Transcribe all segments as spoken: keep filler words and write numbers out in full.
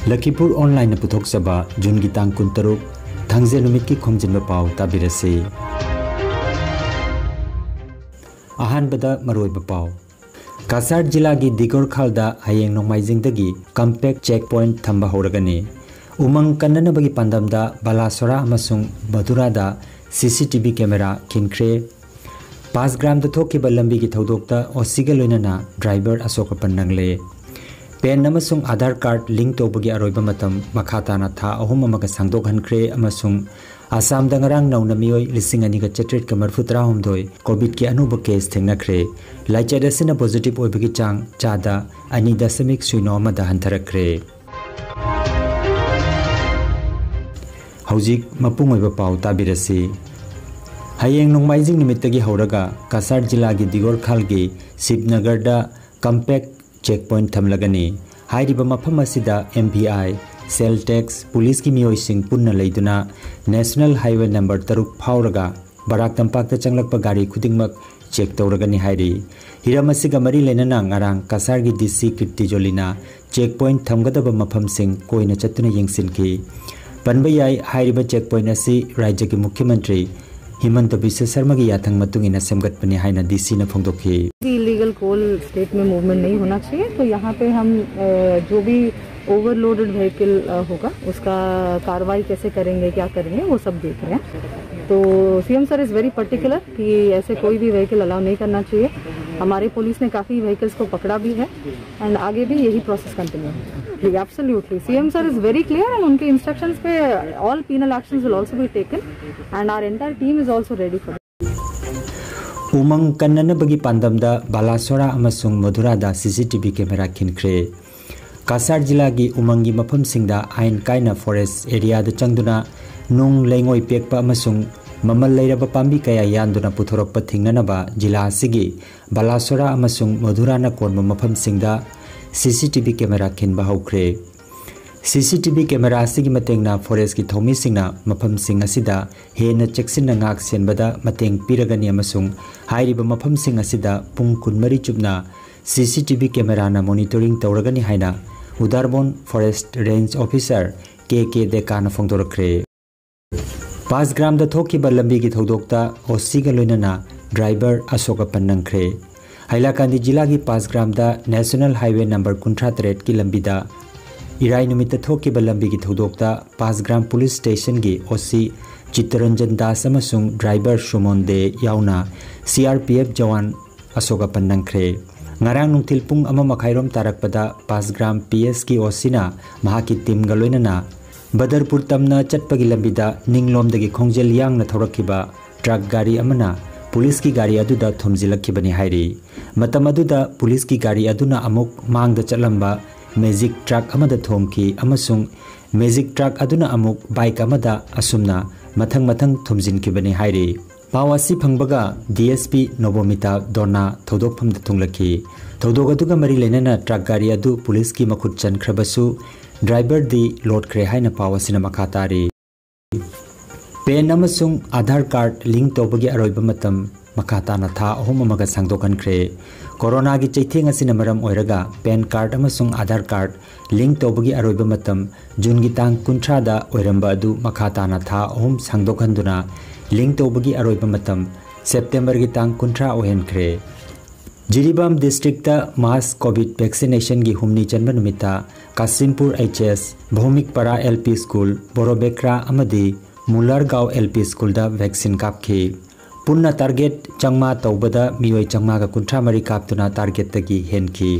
ꯂꯈꯤꯄꯨꯔ ꯑꯣꯟꯂꯥꯏꯟꯅ ꯄꯨꯊꯣꯛꯆꯕ ꯖꯨꯟꯒꯤ ꯇꯥꯡ ꯀꯨꯟꯇꯔꯨꯛ, ꯊꯥꯡꯖ ꯅꯨꯃꯤꯠꯀꯤ ꯈꯣꯝꯖꯤꯟꯕ ꯄꯥꯎ ꯇꯥꯕꯤꯔꯁꯤ꯫ ꯑꯍꯥꯟꯕꯗ ꯃꯔꯨꯑꯣꯏꯕ ꯄꯥꯎ꯫ ꯀꯁꯥꯔ ꯖꯤꯂꯥꯒꯤ ꯗꯤꯒꯣꯔꯈꯥꯜꯗ ꯍꯌꯦꯡ ꯅꯣꯡꯃꯥꯏꯖꯤꯡꯗꯒꯤ ꯀꯝꯄꯦꯛ ꯆꯦꯛ ꯄꯣꯏꯟꯠ ꯊꯝꯕ ꯍꯧꯔꯒꯅꯤ꯫ ꯎꯃꯪ ꯀꯟꯅꯅꯕꯒꯤ ꯄꯥꯟꯗꯝꯗ ꯕꯂꯥꯁꯣꯔꯥ ꯑꯃꯁꯨꯡ ꯃꯗꯨꯔꯥꯗ ꯁꯤ ꯁꯤ ꯇꯤ ꯚꯤ ꯀꯦꯃꯦꯔꯥ ꯈꯤꯟꯈ꯭ꯔꯦ꯫ ꯄꯥꯁꯒ꯭ꯔꯥꯝꯗ ꯊꯣꯛꯈꯤꯕ ꯂꯝꯕꯤꯒꯤ ꯊꯧꯗꯣꯛꯇ ꯑꯣ ꯁꯤꯒ ꯂꯣꯏꯅꯅ ꯗ꯭ꯔꯥꯏꯚꯔ ꯑꯁꯣꯛ ꯑꯄꯟ ꯅꯪꯂꯦ꯫ ꯄꯦꯟ ꯑꯃꯁꯨꯡ ꯑꯥꯙꯥꯔ ꯀꯥꯔꯗ ꯂꯤꯡ ꯇꯧꯕꯒꯤ ꯑꯔꯣꯏꯕ ꯃꯇꯝ ꯃꯈꯥ ꯇꯥꯅ ꯊꯥ ꯑꯍꯨꯝ ꯑꯃꯒ ꯁꯥꯡꯗꯣꯛꯍꯟꯈ꯭ꯔꯦ ꯑꯃꯁꯨꯡ ꯑꯁꯥꯝꯗ ꯉꯔꯥꯡ ꯅꯧꯅ ꯃꯤꯑꯣꯏ ꯂꯤꯁꯤꯡ ꯑꯅꯤꯒ ꯆꯥꯇ꯭ꯔꯦꯠꯀ ꯃꯔꯤꯐꯨ ꯇꯔꯥꯍꯨꯝꯗꯣꯏ ꯀꯣꯚꯤꯗꯀꯤ ꯑꯅꯧꯕ ꯀꯦꯁ ꯊꯦꯡꯅꯈ꯭ꯔꯦ꯫ ꯂꯥꯏꯆꯠ ꯑꯁꯤꯅ ꯄꯣꯖꯤꯇꯤꯚ ꯑꯣꯏꯕꯒꯤ ꯆꯥꯡ ꯆꯥꯗ ꯑꯅꯤ ꯗꯁꯃꯤꯛ ꯁꯤꯅꯣ ꯑꯃꯗ ꯍꯟꯊꯔꯛꯈ꯭ꯔꯦ꯫ ꯍꯧꯖꯤꯛ ꯃꯄꯨꯡ ꯑꯣꯏꯕ ꯄꯥꯎ ꯇꯥꯕꯤꯔꯁꯤ꯫ ꯍꯌꯦꯡ ꯅꯣꯡꯃꯥꯏꯖꯤꯡ ꯅꯨꯃꯤꯠꯇꯒꯤ ꯍꯧꯔꯒ ꯀꯁꯥꯔ ꯖꯤꯂꯥꯒꯤ ꯗꯤꯒꯣꯔꯈꯥꯜꯒꯤ ꯁꯤꯕꯅꯒꯔꯗ ꯀꯝꯄꯦꯛ ꯆꯦꯛ ꯄꯣꯏꯟꯠ ꯊꯝꯂꯒꯅꯤ꯫ ꯍꯥꯏꯔꯤꯕ ꯃꯐꯝ ꯑꯁꯤꯗ ꯑꯦꯝ ꯚꯤ ꯑꯥꯏ, ꯁꯦꯜ ꯇꯦꯛꯁ, ꯄꯨꯂꯤꯁꯀꯤ ꯃꯤꯑꯣꯏꯁꯤꯡ ꯄꯨꯟꯅ ꯂꯩꯗꯨꯅ ꯅꯦꯁꯅꯦꯜ ꯍꯥꯏꯋꯦ ꯅꯝꯕꯔ ꯇꯔꯨꯛ ꯐꯥꯎꯔꯒ ꯕꯔꯥꯛ ꯇꯝꯄꯥꯛꯇ ꯆꯪꯂꯛꯄ ꯒꯥꯔꯤ ꯈꯨꯗꯤꯡꯃꯛ ꯆꯦꯛ ꯇꯧꯔꯒꯅꯤ ꯍꯥꯏꯔꯤ꯫ ꯍꯤꯔꯝ ꯑꯁꯤꯒ ꯃꯔꯤ ꯂꯩꯅꯅ ꯉꯔꯥꯡ ꯀꯁꯥꯔꯒꯤ ꯗꯤ ꯁꯤ ꯀꯤꯔꯇꯤ ꯖꯣꯂꯤꯅ ꯆꯦꯛ ꯄꯣꯏꯟꯠ ꯊꯝꯒꯗꯕ ꯃꯐꯝꯁꯤꯡ ꯀꯣꯏꯅ ꯆꯠꯇꯨꯅ ꯌꯦꯡꯁꯤꯟꯈꯤ꯫ ꯄꯟꯕ ꯌꯥꯏ, ꯍꯥꯏꯔꯤꯕ ꯆꯦꯛ ꯄꯣꯏꯟꯠ ꯑꯁꯤ ꯔꯥꯖ꯭ꯌꯒꯤ ꯃꯨꯈ꯭ꯌ ꯃꯟꯇ꯭ꯔꯤ ꯍꯤꯃꯟꯇ ꯕꯤꯁ꯭ꯋ ꯁꯔꯃꯒꯤ ꯌꯥꯊꯪ ꯃꯇꯨꯡ ꯏꯟꯅ ꯁꯦꯝꯒꯠꯄꯅꯤ ꯍꯥꯏꯅ ꯗꯤ ꯁꯤꯅ ꯐꯣꯡꯗꯣꯛꯈꯤ꯫ इलीगल कोल स्टेट में मूवमेंट नहीं होना चाहिए, तो यहाँ पे हम, अ, जो भी ओवरलोडेड व्हीकल, अ, होगा, उसका कार्रवाई कैसे करेंगे, क्या करेंगे, वो सब देख रहे हैं। तो CM sir is very particular कि ऐसे कोई भी व्हीकल अलाउ नहीं करना चाहिए। हमारे पुलिस ने काफ़ी व्हीकल्स को पकड़ा भी है, एंड आगे भी यही प्रोसेस कंटिन्यू होगा। Absolutely, CM sir is very clear, and उनके इंस्ट्रक्शंस पे all penal actions will also be taken, and our entire team is also ready for उमंग कन्ननबगी पांदमदा बालासोरा अमसुंग मधुरादा सीसीटीवी कैमरा खिनख्रे। ꯀꯁꯥꯔ ꯖꯤꯂꯥꯒꯤ ꯎꯃꯪꯒꯤ ꯃꯐꯝꯁꯤꯡꯗ ꯑꯥꯏꯟ ꯀꯥꯏꯅ ꯐꯣꯔꯦꯁ꯭ꯠ ꯑꯦꯔꯤꯌꯥꯗ ꯆꯪꯗꯨꯅ ꯅꯨꯡ, ꯂꯩꯉꯣꯏ ꯄꯦꯛꯄ ꯑꯃꯁꯨꯡ ꯃꯃꯜ ꯂꯩꯔꯕ ꯄꯥꯝꯕꯤ ꯀꯌꯥ ꯌꯥꯟꯗꯨꯅ ꯄꯨꯊꯣꯔꯛꯄ ꯊꯤꯡꯅꯅꯕ ꯖꯤꯂꯥ ꯑꯁꯤꯒꯤ ꯕꯥꯂꯥꯁꯣꯔꯥ ꯑꯃꯁꯨꯡ ꯃꯙꯨꯔꯥꯅ ꯀꯣꯟꯕ ꯃꯐꯝꯁꯤꯡꯗ ꯁꯤꯁꯤꯇꯤꯚꯤ ꯀꯦꯃꯦꯔꯥ ꯈꯤꯟꯕ ꯍꯧꯈ꯭ꯔꯦ꯫ ꯁꯤꯁꯤꯇꯤꯚꯤ ꯀꯦꯃꯦꯔꯥ ꯑꯁꯤꯒꯤ ꯃꯇꯦꯡꯅ ꯐꯣꯔꯦꯁ꯭ꯠꯀꯤ ꯊꯧꯃꯤꯁꯤꯡꯅ ꯃꯐꯝꯁꯤꯡ ꯑꯁꯤꯗ ꯍꯦꯟꯅ ꯆꯦꯛꯁꯤꯟꯅ ꯉꯥꯛ ꯁꯦꯟꯕꯗ ꯃꯇꯦꯡ ꯄꯤꯔꯒꯅꯤ ꯑꯃꯁꯨꯡ ꯍꯥꯏꯔꯤꯕ ꯃꯐꯝꯁꯤꯡ ꯑꯁꯤꯗ ꯄꯨꯡ ꯀꯨꯟꯃꯔꯤ ꯆꯨꯞꯅ ꯁꯤꯁꯤꯇꯤꯚꯤ ꯀꯦꯃꯦꯔꯥꯅ ꯃꯣꯅꯤꯇꯔꯤꯡ ꯇꯧꯔꯒꯅꯤ ꯍꯥꯏꯅ ꯎꯗꯥꯔꯕꯣꯟ ꯐꯣꯔꯦꯁ꯭ꯠ ꯔꯦꯟꯖ ꯑꯣꯐꯤꯁꯥꯔ ꯀꯦ ꯀꯦ ꯗꯦꯀꯥꯅ ꯐꯣꯡꯗꯣꯔꯛꯈ꯭ꯔꯦ꯫ ꯄꯥꯁꯒ꯭ꯔꯥꯝꯗ ꯊꯣꯛꯈꯤꯕ ꯂꯝꯕꯤꯒꯤ ꯊꯧꯗꯣꯛꯇ ꯑꯣ ꯁꯤꯒ ꯂꯣꯏꯅꯅ ꯗ꯭ꯔꯥꯏꯚꯔ ꯑꯁꯣꯛ ꯑꯄꯟ ꯅꯪꯈ꯭ꯔꯦ꯫ ꯍꯥꯏꯂꯥꯀꯥꯟꯗꯤ ꯖꯤꯂꯥꯒꯤ ꯄꯥꯁꯒ꯭ꯔꯥꯝꯗ ꯅꯦꯁꯅꯦꯜ ꯍꯥꯏꯋꯦ ꯅꯝꯕꯔ ꯀꯨꯟꯊ꯭ꯔꯥ ꯇꯔꯦꯠꯀꯤ ꯂꯝꯕꯤꯗ ꯏꯔꯥꯏ ꯅꯨꯃꯤꯠꯇ ꯊꯣꯛꯈꯤꯕ ꯂꯝꯕꯤꯒꯤ ꯊꯧꯗꯣꯛꯇ ꯄꯥꯁꯒ꯭ꯔꯥꯝ ꯄꯨꯂꯤꯁ ꯁ꯭ꯇꯦꯁꯟꯒꯤ ꯑꯣ ꯁꯤ ꯆꯤꯠꯇꯔꯟꯖꯟ ꯗꯥꯁ ꯑꯃꯁꯨꯡ ꯗ꯭ꯔꯥꯏꯚꯔ ꯁꯨꯃꯣꯟ ꯗꯦ ꯌꯥꯎꯅ C R P F Jawan ꯑꯁꯣꯛ ꯑꯄꯟ ꯅꯪꯈ꯭ꯔꯦ꯫ ꯉꯔꯥꯡ ꯅꯨꯡꯊꯤꯜ ꯄꯨꯡ ꯑꯃ ꯃꯈꯥꯏꯔꯣꯝ ꯇꯥꯔꯛꯄꯗ ꯄꯥꯁꯒ꯭ꯔꯥꯝ ꯄꯤ ꯑꯦꯁꯀꯤ ꯑꯣ ꯁꯤꯅ ꯃꯍꯥꯛꯀꯤ ꯇꯤꯝꯒ ꯂꯣꯏꯅꯅ ꯕꯗꯔꯄꯨꯔ ꯇꯝꯅ ꯆꯠꯄꯒꯤ ꯂꯝꯕꯤꯗ ꯅꯤꯡꯂꯣꯝꯗꯒꯤ ꯈꯣꯡꯖꯦꯜ ꯌꯥꯡꯅ ꯊꯧꯔꯛꯈꯤꯕ ꯇ꯭ꯔꯛ ꯒꯥꯔꯤ ꯑꯃꯅ ꯄꯨꯂꯤꯁꯀꯤ ꯒꯥꯔꯤ ꯑꯗꯨꯗ ꯊꯣꯝꯖꯤꯜꯂꯛꯈꯤꯕꯅꯤ ꯍꯥꯏꯔꯤ꯫ ꯃꯇꯝ ꯑꯗꯨꯗ ꯄꯨꯂꯤꯁꯀꯤ ꯒꯥꯔꯤ ꯑꯗꯨꯅ ꯑꯃꯨꯛ ꯃꯥꯡꯗ ꯆꯠꯂꯝꯕ ꯃꯦꯖꯤꯛ ꯇ꯭ꯔꯛ ꯑꯃꯗ ꯊꯣꯝꯈꯤ ꯑꯃꯁꯨꯡ ꯃꯦꯖꯤꯛ ꯇ꯭ꯔꯛ ꯑꯗꯨꯅ ꯑꯃꯨꯛ ꯕꯥꯏꯛ ꯑꯃꯗ ꯑꯁꯨꯝꯅ ꯃꯊꯪ ꯃꯊꯪ ꯊꯣꯝꯖꯤꯟꯈꯤꯕꯅꯤ ꯍꯥꯏꯔꯤ꯫ ꯄꯥꯎ ꯑꯁꯤ ꯐꯪꯕꯒ ꯗꯤ ꯑꯦꯁ ꯄꯤ ꯅꯣꯕꯣꯃꯤꯇꯥ ꯗꯣꯅꯥ ꯊꯧꯗꯣꯛꯐꯝꯗ ꯊꯨꯡꯂꯛꯈꯤ꯫ ꯊꯧꯗꯣꯛ ꯑꯗꯨꯒ ꯃꯔꯤ ꯂꯩꯅꯅ ꯇ꯭ꯔꯛ ꯒꯥꯔꯤ ꯑꯗꯨ ꯄꯨꯂꯤꯁꯀꯤ ꯃꯈꯨꯠ ꯆꯟꯈ꯭ꯔꯕꯁꯨ ꯗ꯭ꯔꯥꯏꯚꯔꯗꯤ ꯂꯣꯠꯈ꯭ꯔꯦ ꯍꯥꯏꯅ ꯄꯥꯎ ꯑꯁꯤꯅ ꯃꯈꯥ ꯇꯥꯔꯤ꯫ ꯄꯦꯟ ꯑꯃꯁꯨꯡ ꯑꯥꯙꯥꯔ ꯀꯥꯔꯗ ꯂꯤꯡ ꯇꯧꯕꯒꯤ ꯑꯔꯣꯏꯕ ꯃꯇꯝ ꯃꯈꯥ ꯇꯥꯅ ꯊꯥ ꯑꯍꯨꯝ ꯑꯃꯒ ꯁꯥꯡꯗꯣꯛꯍꯟꯈ꯭ꯔꯦ꯫ ꯀꯣꯔꯣꯅꯥꯒꯤ ꯆꯩꯊꯦꯡ ꯑꯁꯤꯅ ꯃꯔꯝ ꯑꯣꯏꯔꯒ ꯄꯦꯟ ꯀꯥꯔꯗ ꯑꯃꯁꯨꯡ ꯑꯥꯙꯥꯔ ꯀꯥꯔꯗ ꯂꯤꯡ ꯇꯧꯕꯒꯤ ꯑꯔꯣꯏꯕ ꯃꯇꯝ ꯖꯨꯟꯒꯤ ꯇꯥꯡ ꯀꯨꯟꯊ꯭ꯔꯥꯗ ꯑꯣꯏꯔꯝꯕ ꯑꯗꯨ ꯃꯈꯥ ꯇꯥꯅ ꯊꯥ ꯑꯍꯨꯝ ꯁꯥꯡꯗꯣꯛꯍꯟꯗꯨꯅ ꯂꯤꯡ ꯇꯧꯕꯒꯤ ꯑꯔꯣꯏꯕ ꯃꯇꯝ ꯁꯦꯞꯇꯦꯝꯕꯔꯒꯤ ꯇꯥꯡ ꯀꯨꯟꯊ꯭ꯔꯥ ꯑꯣꯏꯍꯟꯈ꯭ꯔꯦ꯫ ꯖꯤꯔꯤꯕꯥꯝ ꯗꯤꯁꯇ꯭ꯔꯤꯛꯇ ꯃꯥꯁ ꯀꯣꯚꯤꯗ ꯚꯦꯛꯁꯤꯅꯦꯁꯟꯒꯤ ꯍꯨꯝꯅꯤ ꯆꯟꯕ ꯅꯨꯃꯤꯠꯇ ꯀꯥꯁꯤꯝꯄꯨꯔ ꯑꯩꯆ ꯑꯦꯁ, ꯚꯧꯃꯤꯛ ꯄꯔꯥ ꯑꯦꯜ ꯄꯤ ꯁ꯭ꯀꯨꯜ, ꯕꯣꯔꯣꯕꯦꯀ꯭ꯔꯥ ꯑꯃꯗꯤ ꯃꯨꯂꯔꯒꯥꯎ ꯑꯦꯜ ꯄꯤ ꯁ꯭ꯀꯨꯜꯗ ꯚꯦꯛꯁꯤꯟ ꯀꯥꯞꯈꯤ꯫ ꯄꯨꯟꯅ ꯇꯥꯔꯒꯦꯠ ꯆꯥꯝꯃꯉꯥ ꯇꯧꯕꯗ ꯃꯤꯑꯣꯏ ꯆꯥꯝꯃꯉꯥꯒ ꯀꯨꯟꯊ꯭ꯔꯥ ꯃꯔꯤ ꯀꯥꯞꯇꯨꯅ ꯇꯥꯔꯒꯦꯠꯇꯒꯤ ꯍꯦꯟꯈꯤ꯫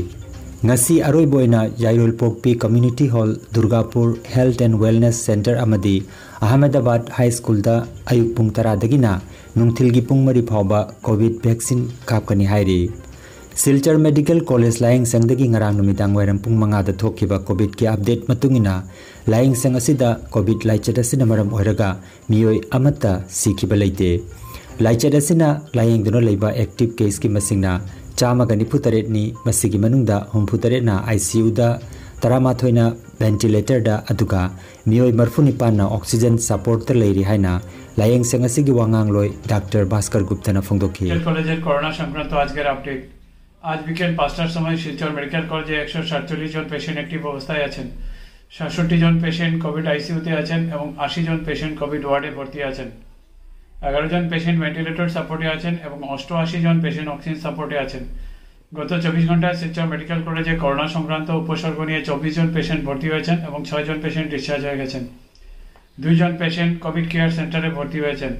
ꯉꯁꯤ ꯑꯔꯣꯏꯕ ꯑꯣꯏꯅ ꯌꯥꯏꯔꯣꯜꯄꯣꯛꯄꯤ community hall, Durgapur health and wellness centre ꯑꯃꯗꯤ ꯑꯍꯃꯗꯕꯥꯗ ꯍꯥꯏ ꯁ꯭ꯀꯨꯜꯗ ꯑꯌꯨꯛ ꯄꯨꯡ ꯇꯔꯥꯗꯒꯤꯅ ꯅꯨꯡꯊꯤꯜꯒꯤ ꯄꯨꯡ ꯃꯔꯤ ꯐꯥꯎꯕ ꯀꯣꯚꯤꯗ ꯚꯦꯛꯁꯤꯟ ꯀꯥꯞꯀꯅꯤ ꯍꯥꯏꯔꯤ꯫ ꯁꯤꯜꯆꯔ ꯃꯦꯗꯤꯀꯦꯜ ꯀꯣꯂꯦꯖ ꯂꯥꯌꯦꯡ ꯁꯪꯗꯒꯤ ꯉꯔꯥꯡ ꯅꯨꯃꯤꯗꯥꯡ ꯋꯥꯏꯔꯝ ꯄꯨꯡ ꯃꯉꯥꯗ ꯊꯣꯛꯈꯤꯕ ꯀꯣꯚꯤꯗꯀꯤ ꯑꯞꯗꯦꯠ ꯃꯇꯨꯡ ꯏꯟꯅ, ꯂꯥꯌꯦꯡ ꯁꯪ ꯑꯁꯤꯗ ꯀꯣꯚꯤꯗ ꯂꯥꯏꯆꯠ ꯑꯁꯤꯅ ꯃꯔꯝ ꯑꯣꯏꯔꯒ ꯃꯤꯑꯣꯏ ꯑꯃꯠꯇ ꯁꯤꯈꯤꯕ ꯂꯩꯇꯦ꯫ ꯂꯥꯏꯆꯠ ꯑꯁꯤꯅ ꯂꯥꯌꯦꯡꯗꯨꯅ ꯂꯩꯕ ꯑꯦꯛꯇꯤꯚ ꯀꯦꯁꯀꯤ ꯃꯁꯤꯡꯅ ꯆꯥꯝꯃꯒ ꯅꯤꯐꯨ ꯇꯔꯦꯠꯅꯤ, ꯃꯁꯤꯒꯤ ꯃꯅꯨꯡꯗ ꯍꯨꯝꯐꯨ ꯇꯔꯦꯠꯅ ꯑꯥꯏ ꯁꯤ ꯌꯨꯗ, ꯇꯔꯥꯃꯥꯊꯣꯏꯅ ꯚꯦꯟꯇꯤꯂꯦꯇꯔꯗ, ꯑꯗꯨꯒ ꯃꯤꯑꯣꯏ ꯃꯔꯤꯐꯨ ꯅꯤꯄꯥꯟꯅ ꯑꯣꯛꯁꯤꯖꯟ ꯁꯄꯣꯔꯠꯇ ꯂꯩꯔꯤ ꯍꯥꯏꯅ ꯂꯥꯌꯦꯡ ꯁꯪ ꯑꯁꯤꯒꯤ ꯋꯥꯉꯥꯡꯂꯣꯏ ꯗꯥꯛꯇꯔ ꯚꯥꯁꯀꯔ ꯒꯨꯞꯇꯅ ꯐꯣꯡꯗꯣꯛꯈꯤ꯫ মেডিকেল কলেজের করোনা সংক্রান্ত আজকের আপডেট। আজ বিকেল পাঁচটার সময় শিলচর মেডিকেল কলেজে একশো সাতচল্লিশ জন পেশেন্ট অ্যাক্টিভ অবস্থায় আছেন। সাতষট্টি জন পেশেন্ট কোভিড আইসিইউতে আছেন এবং আশি জন পেশেন্ট কোভিড ওয়ার্ডে ভর্তি আছেন। এগারো জন পেশেন্ট ভেন্টিলেটর সাপোর্টে আছেন এবং অষ্টআশি জন পেশেন্ট অক্সিজেন সাপোর্টে আছেন। গত চব্বিশ ঘন্টায় শিলচর মেডিকেল কলেজে করোনা সংক্রান্ত উপসর্গ নিয়ে চব্বিশ জন পেশেন্ট ভর্তি হয়েছেন এবং ছয় জন পেশেন্ট ডিসচার্জ হয়ে গেছেন। দুইজন পেশেন্ট কোভিড কেয়ার সেন্টারে ভর্তি হয়েছেন।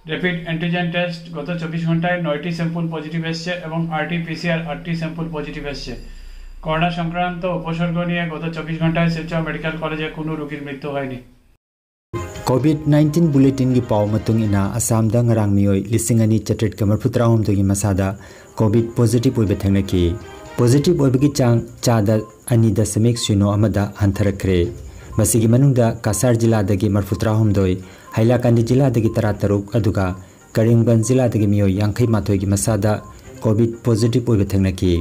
র্যাপিড অ্যান্টিজেন টেস্ট গত চব্বিশ ঘন্টায় নয়টি স্যাম্পল পজিটিভ এসছে এবং আরটিপিসিআর আটটি স্যাম্পল পজিটিভ এসছে। করোনা সংক্রান্ত উপসর্গ নিয়ে গত চব্বিশ ঘন্টায় শিলচর মেডিকেল কলেজে কোনো রোগীর মৃত্যু হয়নি। COVID nineteen bulletinꯒꯤ ꯄꯥꯎ ꯃꯇꯨꯡ ꯏꯟꯅ ꯑꯁꯥꯝꯗ ꯉꯔꯥꯡ ꯃꯤꯑꯣꯏ ꯂꯤꯁꯤꯡ ꯑꯅꯤ ꯆꯥꯇ꯭ꯔꯦꯠꯀ ꯃꯔꯤꯐꯨꯇꯔꯥꯍꯨꯝꯗꯣꯏꯒꯤ ꯃꯁꯥꯗ COVID positive ꯑꯣꯏꯕ ꯊꯦꯡꯅꯈꯤ꯫ Positive ꯑꯣꯏꯕꯒꯤ ꯆꯥꯡ ꯆꯥꯗ ꯑꯅꯤ ꯗꯁꯃꯤꯛ ꯁꯤꯅꯣ ꯑꯃꯗ ꯍꯟꯊꯔꯛꯈ꯭ꯔꯦ꯫ ꯃꯁꯤꯒꯤ ꯃꯅꯨꯡꯗ ꯀꯁꯥꯔ ꯖꯤꯂꯥꯗꯒꯤ ꯃꯔꯤꯐꯨꯇꯔꯥꯍꯨꯝꯗꯣꯏ, ꯍꯥꯏꯂꯥꯀꯥꯟꯗꯤ ꯖꯤꯂꯥꯗꯒꯤ ꯇꯔꯥꯇꯔꯨꯛ, ꯑꯗꯨꯒ ꯀꯔꯤꯝꯒꯟꯖ ꯖꯤꯂꯥꯗꯒꯤ ꯃꯤꯑꯣꯏ ꯌꯥꯡꯈꯩ ꯃꯥꯊꯣꯏꯒꯤ ꯃꯁꯥꯗ COVID positive ꯑꯣꯏꯕ ꯊꯦꯡꯅꯈꯤ꯫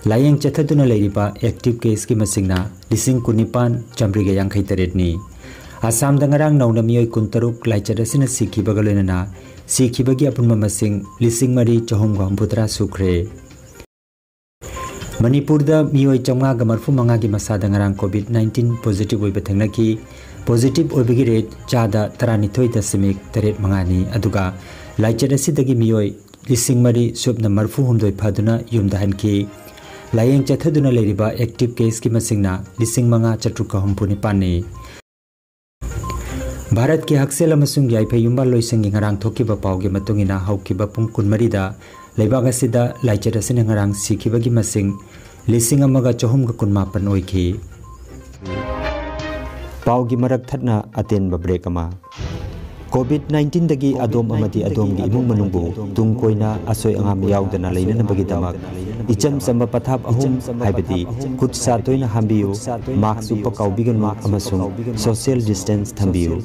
ꯂꯥꯌꯦꯡ ꯆꯠꯊꯗꯨꯅ ꯂꯩꯔꯤꯕ ꯑꯦꯛꯇꯤꯚ ꯀꯦꯁꯀꯤ ꯃꯁꯤꯡꯅ ꯂꯤꯁꯤꯡ ꯀꯨꯟꯅꯤꯄꯥꯟ ꯆꯥꯃꯔꯤꯒ ꯌꯥꯡꯈꯩ ꯇꯔꯦꯠꯅꯤ꯫ ꯑꯁꯥꯝꯗ ꯉꯔꯥꯡ ꯅꯧꯅ ꯃꯤꯑꯣꯏ ꯀꯨꯟꯇꯔꯨꯛ ꯂꯥꯏꯆꯠ ꯑꯁꯤꯅ ꯁꯤꯈꯤꯕꯒ ꯂꯣꯏꯅꯅ ꯁꯤꯈꯤꯕꯒꯤ ꯑꯄꯨꯟꯕ ꯃꯁꯤꯡ ꯂꯤꯁꯤꯡ ꯃꯔꯤ ꯆꯍꯨꯝꯒ ꯍꯨꯝꯐꯨꯇꯔꯥ ꯁꯨꯈ꯭ꯔꯦ꯫ ꯃꯅꯤꯄꯨꯔꯗ ꯃꯤꯑꯣꯏ ꯆꯥꯝꯃꯉꯥꯒ ꯃꯔꯤꯐꯨ ꯃꯉꯥꯒꯤ ꯃꯁꯥꯗ ꯉꯔꯥꯡ COVID nineteen positive ꯑꯣꯏꯕ ꯊꯦꯡꯅꯈꯤ꯫ Positive ꯑꯣꯏꯕꯒꯤ ꯔꯦꯠ ꯆꯥꯗ ꯇꯔꯥꯅꯤꯊꯣꯏ ꯗꯁꯃꯤꯛ ꯇꯔꯦꯠ ꯃꯉꯥꯅꯤ꯫ ꯑꯗꯨꯒ ꯂꯥꯏꯆꯠ ꯑꯁꯤꯗꯒꯤ ꯃꯤꯑꯣꯏ ꯂꯤꯁꯤꯡ ꯃꯔꯤ ꯁꯨꯞꯅ ꯃꯔꯤꯐꯨ ꯍꯨꯝꯗꯣꯏ ꯐꯗꯨꯅ ꯌꯨꯝꯗ ꯍꯟꯈꯤ꯫ ꯂꯥꯌꯦꯡ ꯆꯠꯊꯗꯨꯅ ꯂꯩꯔꯤꯕ ꯑꯦꯛꯇꯤꯚ ꯀꯦꯁꯀꯤ ꯃꯁꯤꯡꯅ ꯂꯤꯁꯤꯡ ꯃꯉꯥ ꯆꯥꯇ꯭ꯔꯨꯛꯀ ꯍꯨꯝꯐꯨ ꯅꯤꯄꯥꯟꯅꯤ꯫ ꯚꯥꯔꯠꯀꯤ ꯍꯛꯁꯦꯜ ꯑꯃꯁꯨꯡ ꯌꯥꯏꯐ ꯌꯨꯝꯕꯥꯜ ꯂꯣꯏꯁꯪꯒꯤ ꯉꯔꯥꯡ ꯊꯣꯛꯈꯤꯕ ꯄꯥꯎꯒꯤ ꯃꯇꯨꯡ ꯏꯟꯅ, ꯍꯧꯈꯤꯕ ꯄꯨꯡ ꯀꯨꯟꯃꯔꯤꯗ ꯂꯩꯕꯥꯛ ꯑꯁꯤꯗ ꯂꯥꯏꯆꯠ ꯑꯁꯤꯅ ꯉꯔꯥꯡ ꯁꯤꯈꯤꯕꯒꯤ ꯃꯁꯤꯡ ꯂꯤꯁꯤꯡ ꯑꯃꯒ ꯆꯍꯨꯝꯒ ꯀꯨꯟꯃꯥꯄꯟ ꯑꯣꯏꯈꯤ꯫ ꯄꯥꯎꯒꯤ ꯃꯔꯛ ꯊꯠꯅ ꯑꯇꯦꯟꯕ ꯕ꯭ꯔꯦꯛ ꯑꯃ꯫ COVID nineteen ꯗꯒꯤ ꯑꯗꯣꯝ ꯑꯃꯗꯤ ꯑꯗꯣꯝꯒꯤ ꯏꯃꯨꯡ ꯃꯅꯨꯡꯕꯨ ꯇꯨꯡ ꯀꯣꯏꯅ ꯑꯁꯣꯏ ꯑꯉꯥꯝ ꯌꯥꯎꯗꯅ ꯂꯩꯅꯅꯕꯒꯤꯗꯃꯛ ꯏꯆꯝ ꯆꯝꯕ ꯄꯊꯥꯞ ꯑꯍꯨꯝ, ꯍꯥꯏꯕꯗꯤ ꯈꯨꯠ ꯁꯥ ꯇꯣꯏꯅ ꯍꯥꯝꯕꯤꯌꯨ, ꯃꯥꯛꯁ ꯎꯞꯄ ꯀꯥꯎꯕꯤꯒꯅꯨ ꯑꯃꯁꯨꯡ ꯁꯣꯁꯤꯌꯦꯜ ꯗꯤꯁꯇꯦꯟꯁ ꯊꯝꯕꯤꯌꯨ꯫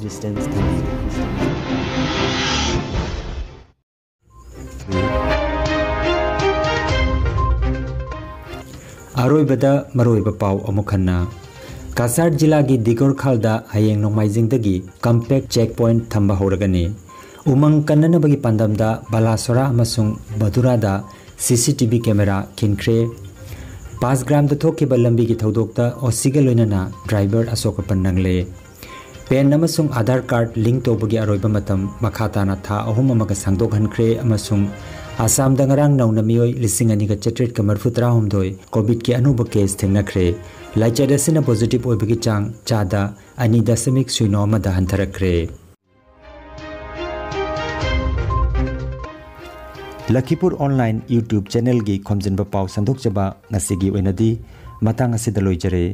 ꯑꯔꯣꯏꯕꯗ ꯃꯔꯨꯑꯣꯏꯕ ꯄꯥꯎ ꯑꯃꯨꯛ ꯍꯟꯅ꯫ ꯀꯁꯥꯔ ꯖꯤꯂꯥꯒꯤ ꯗꯤꯒꯣꯔꯈꯥꯜꯗ ꯍꯌꯦꯡ ꯅꯣꯡꯃꯥꯏꯖꯤꯡꯗꯒꯤ ꯀꯝꯄꯦꯛ ꯆꯦꯛ ꯄꯣꯏꯟꯠ ꯊꯝꯕ ꯍꯧꯔꯒꯅꯤ꯫ ꯎꯃꯪ ꯀꯟꯅꯅꯕꯒꯤ ꯄꯥꯟꯗꯝꯗ ꯕꯂꯥꯁꯣꯔꯥ ꯑꯃꯁꯨꯡ ꯕꯗꯨꯔꯥꯗ ꯁꯤ ꯁꯤ ꯇꯤ ꯚꯤ ꯀꯦꯃꯦꯔꯥ ꯈꯤꯟꯈ꯭ꯔꯦ꯫ ꯄꯥꯁꯒ꯭ꯔꯥꯝꯗ ꯊꯣꯛꯈꯤꯕ ꯂꯝꯕꯤꯒꯤ ꯊꯧꯗꯣꯛꯇ ꯑꯣ ꯁꯤꯒ ꯂꯣꯏꯅꯅ ꯗ꯭ꯔꯥꯏꯚꯔ ꯑꯁꯣꯛ ꯑꯄꯟ ꯅꯪꯂꯦ꯫ ꯄꯦꯟ ꯑꯃꯁꯨꯡ ꯑꯥꯙꯥꯔ ꯀꯥꯔꯗ ꯂꯤꯡ ꯇꯧꯕꯒꯤ ꯑꯔꯣꯏꯕ ꯃꯇꯝ ꯃꯈꯥ ꯇꯥꯅ ꯊꯥ ꯑꯍꯨꯝ ꯑꯃꯒ ꯁꯥꯡꯗꯣꯛꯍꯟꯈ꯭ꯔꯦ ꯑꯃꯁꯨꯡ ꯑꯁꯥꯝꯗ ꯉꯔꯥꯡ ꯅꯧꯅ ꯃꯤꯑꯣꯏ ꯂꯤꯁꯤꯡ ꯑꯅꯤꯒ ꯆꯥꯇ꯭ꯔꯦꯠꯀ ꯃꯔꯤꯐꯨ ꯇꯔꯥꯍꯨꯝꯗꯣꯏ ꯀꯣꯚꯤꯗꯀꯤ ꯑꯅꯧꯕ ꯀꯦꯁ ꯊꯦꯡꯅꯈ꯭ꯔꯦ꯫ ꯂꯥꯏꯆꯠ ꯑꯁꯤꯅ ꯄꯣꯖꯤꯇꯤꯚ ꯑꯣꯏꯕꯒꯤ ꯆꯥꯡ ꯆꯥꯗ ꯑꯅꯤ ꯗꯁꯃꯤꯛ ꯁꯤꯅꯣ ꯑꯃꯗ ꯍꯟꯊꯔꯛꯈ꯭ꯔꯦ꯫ ꯂꯈꯤꯄꯨꯔ ꯑꯣꯟꯂꯥꯏꯟ YouTube ꯆꯦꯅꯦꯜꯒꯤ ꯈꯣꯝꯖꯤꯟꯕ ꯄꯥꯎ ꯁꯟꯗꯣꯛꯆꯕ ꯉꯁꯤꯒꯤ ꯑꯣꯏꯅꯗꯤ ꯃꯇꯥꯡ ꯑꯁꯤꯗ ꯂꯣꯏꯖꯔꯦ꯫